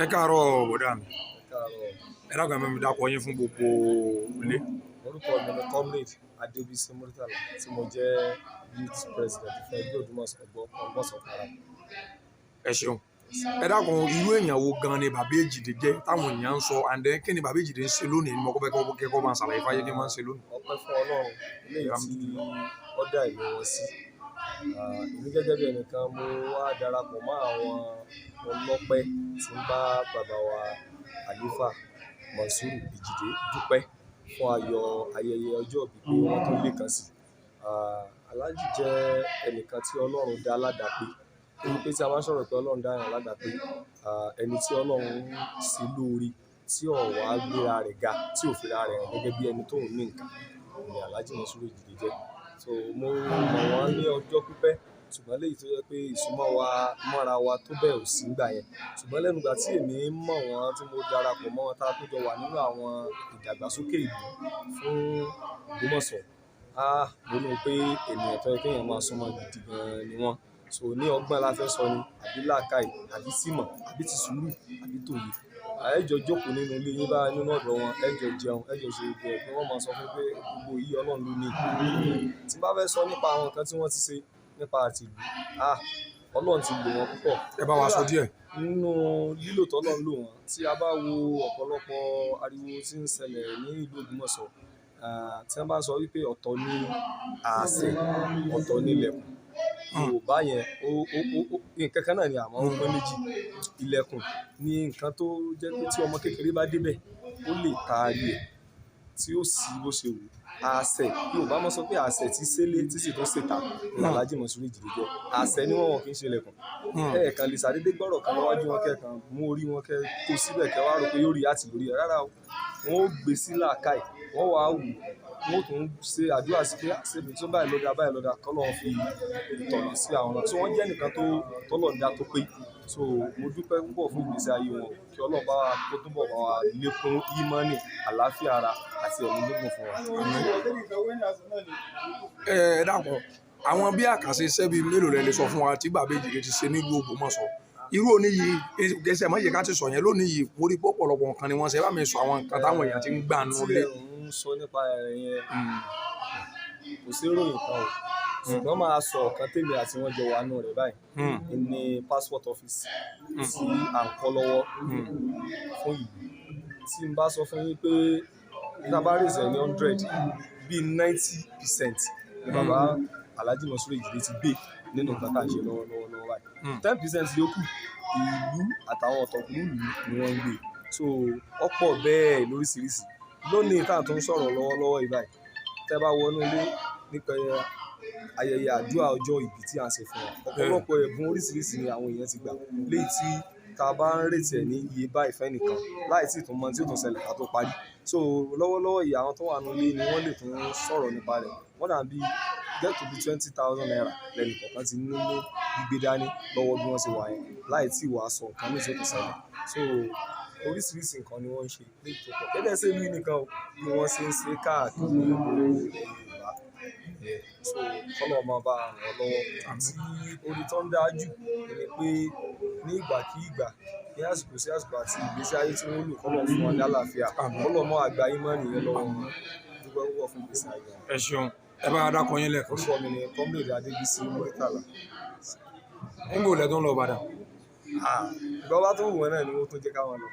Ẹ káàárọ̀, bọ̀dá mi. Ẹ káàárọ̀. Ẹ dákun, ẹ bá mi dárúkọ yín fún gbogbo ilé. Orúkọ mi ni Comrade Adébísí Murtala, tí mo jẹ́ youth president fún ẹgbẹ́ Ògbómọ̀ṣọ́ Ògbómọ̀ṣọ́ Parapọ̀. Ẹ ṣeun. Ẹ dákun, irú èèyàn wo gan ni bàbá Èjìdé jẹ́ táwọn èèyàn ń sọ? And then, kí ni bàbá Èjìdé ń ṣe lónìí? Ni mo kọ́ fẹ́ kẹ́kọ̀ọ́ máa ṣàlàyé fáyé kí n máa ń ṣe lónìí. Ọpẹ́ fún Ọlọ́run eléyìí tí ó dá ẹ̀mí wọn sí. Èmi gẹ́gẹ́ bí ẹnìkan, mo wá darapọ̀ mọ́ àwọn ọlọ́pẹ́ tí ń bá bàbá wa Àlífà Mọ̀nsúrù Èjìdé dúpẹ́ fún ayọ̀ ayẹyẹ ọjọ́ ìbí pé wọ́n tó lé kan sí. Alhaji jẹ́ ẹnìkan tí Ọlọ́run dá ládàpé. Torí pé tí a bá ń sọ̀rọ̀ pé Ọlọ́run dá èèyàn ládàpé, ẹni tí Ọlọ́run ṣe lóore tí ò wá gbéra rẹ̀ ga, tí ò fi ra rẹ̀ hàn gẹ́gẹ́ bí ẹni tó ń ní nǹkan, ni Alhaji Mọ̀nsúrù Èjìdé jẹ́. So mo mọ̀ wọ́n ní ọjọ́ pípẹ́, ṣùgbọ́n léyìí tó jẹ́ pé ìsúnmọ́ wa mọ́ra wa tó bẹ́ẹ̀ ò sí nígbà yẹn. Ṣùgbọ́n lẹ́nu ìgbà tí èmi mọ̀ wọ́n, tí mo darapọ̀ mọ́ wọn, tá a tún jọ wà nínú àwọn ìdàgbàsókè ìlú fún Ògbómọ̀ṣọ́, mo rí pé ènìyàn tó yẹ kí èèyàn máa súnmọ́ gidi gan ni wọ́n. So ní ọgbọ́n la fẹ́ sọ ni, àbí làákàyè, àbí tìmọ̀, àbí ti sùúrù, àbí tòye. Ẹ jọ jókòó nínú ilé yín bá nínú ọ̀dọ̀ wọn, ẹ jọ jẹun, ẹ jọ ṣe gbogbo ẹ̀ pé wọ́n máa sọ fún pé gbogbo yìí Ọlọ́run ló ní. Tí n bá fẹ́ sọ nípa àwọn nǹkan tí wọ́n ti ṣe nípa àti ìlú, Ọlọ́run ti lò wọ́n púpọ̀. Ẹ bá wa sọ díẹ̀. Nínú lílò tó Ọlọ́run lò wọ́n, tí a bá wo ọ̀pọ̀lọpọ̀ ariwo tí ń ṣẹlẹ̀ ní ìlú Ògbómọ̀ṣọ́, tí wọ́n bá ń sọ wípé ọ̀tọ̀ ní àṣẹ, ọ̀tọ̀ ní ilẹ̀kùn. Yorùbá yẹn, ó nǹkan kan náà ni, àmọ́ ó pín méjì. Ilẹ̀kùn ní nǹkan tó jẹ́ pé tí ọmọ kékeré bá dé bẹ̀, ó lè taari ẹ̀ tí ó sì bó ṣe wù. Àṣẹ, Yorùbá máa ń sọ pé àṣẹ tí ṣẹlẹ̀ tí sì tún ṣètà ní Alhaji Mọ̀nsúrù Èjìdé jẹ́. Àṣẹ ni wọ́n, wọn kì í ṣe ilẹ̀kùn. Ẹ̀ẹ̀kan lè ṣàdédé gbọ́rọ̀ kan níwájú wọn, kẹ́ẹ̀kan mú orí wọn, kẹ́ kó síbẹ̀, kẹ́ wá rò pé yóò react lórí ẹ̀. Rárá o, wọ́n ó gbé sí làákàyè, wọ́n wá wò, wọ́n ó tún ṣe àdúrà sí pé ṣé tó báyìí ló dá, báyìí ló dá, k'Ọlọ́run fi ìtọ̀nà sí àwọn náà. So wọ́n jẹ́ ẹnìkan tó t'Ọlọ́run dá tó pé. So mo dúpẹ́ púpọ̀ fún ìgbésí ayé wọn. Kí Ọlọ́run bá wa kó túbọ̀ bá wa lékún ìmánì, àlàáfíà ara àti ẹ̀mí gígùn fún wa. Ẹ ẹ dákun, àwọn bí àkànṣe iṣẹ́ bíi mélòó lẹ lè sọ fún wa tí bàbá Èjìdé ti ṣe nílùú Ògbómọ̀ṣọ́? Irú òní yìí, gẹ̀ẹ́sì ẹ̀ má jẹ́ ká ti sọ yẹn lónìí yìí, mo rí pé ọ̀pọ̀lọpọ̀ nǹkan ni wọ́n ṣe. Ẹ bá mi sọ àwọn nǹkan táwọn èèyàn ti ń gbà nínú Tí ilé. ẹ̀ ń sọ nípa rẹ̀ yẹn, kò sí ìròyìn kan o, ṣùgbọ́n máa sọ ọ̀kan tèmi àti wọn jọ wà nù rẹ̀ báyìí ní passport office tí à ń kọ́ lọ́wọ́ fún ìlú. Tí n bá sọ fún yín pé tá a bá raise ẹ̀ ní 100, bíi 90% ni bàbá Alhaji Mọ̀nsúrù Èjìdé ti gbé nínú nǹkan tá à ń ṣe lọ́wọ́lọ́wọ́ lọ́wọ́ báyìí. 10% yòókù, ìlú àtàwọn ọ̀tọ̀kùlú ìlú ni wọ́n ń gbé. So ọ̀pọ̀ bẹ́ẹ̀ lóríṣiríṣi. Lónìí tá à ń tún sọ̀rọ̀ lọ́wọ́lọ́wọ́ yìí báyìí, tẹ́ bá wọnú ilé nípa ayẹyẹ àdúrà ọjọ́ ìbí tí à ń ṣe fún wọn, ọ̀pọ̀lọpọ̀ ẹ̀bùn oríṣiríṣi ni àwọn èèyàn ti gbà, léyìí tí tá a bá ń retí ẹ̀ ní iye báyìí fẹ́ nìkan láì tí ì tún mọ tí ó tún ṣẹlẹ̀ ká tó parí. So lọ́wọ́lọ́wọ́ yìí, àwọn tó wà nínú ilé ni wọ́n lè tún sọ̀rọ̀ nípa rẹ̀. More than bí get to be ₦20,000 lẹ́nu kọ̀ọ̀kan ti ní ní gbígbé dání lọ́wọ́ bí wọ́n ṣe wà yẹn, láì tí wàá sọ nǹkan mìíràn tí ó tún ṣẹlẹ̀. So oríṣiríṣi nǹkan ni wọ́n ń ṣe léyìí tó pọ̀. Kéde ṣe ìlú yìí nìkan o, bí wọ́n ṣe ń ṣe káàkiri gbogbo ilẹ̀ Yorùbá. So k'Ọlọ́run máa bá ràn wọ́n lọ́wọ́. Tí orí tó ń dá jù ni pé ní ìgbàkígbà, ní àsìkò sí àsìkò àti ìgbésí ayé tí wọ́n lò, k'Ọlọ́run fún wọn ní àlàáfíà, k'Ọlọ́run máa gba ìmánì yẹn lọ́wọ́ wọn. Dúpẹ́ púpọ̀ fún ìgbésí ayé wọn. Ẹ ṣeun. Ẹ bá wa dárúkọ yín lẹ́ẹ̀kan sí. Orúkọ mi ni Comrade Adébísí Murtala. Nígbà wo lẹ tó ń lọ Ìbàdàn? Ìgbà bá tó wù wọ́n náà ni wọ́n tún jẹ́ káwọn lọ.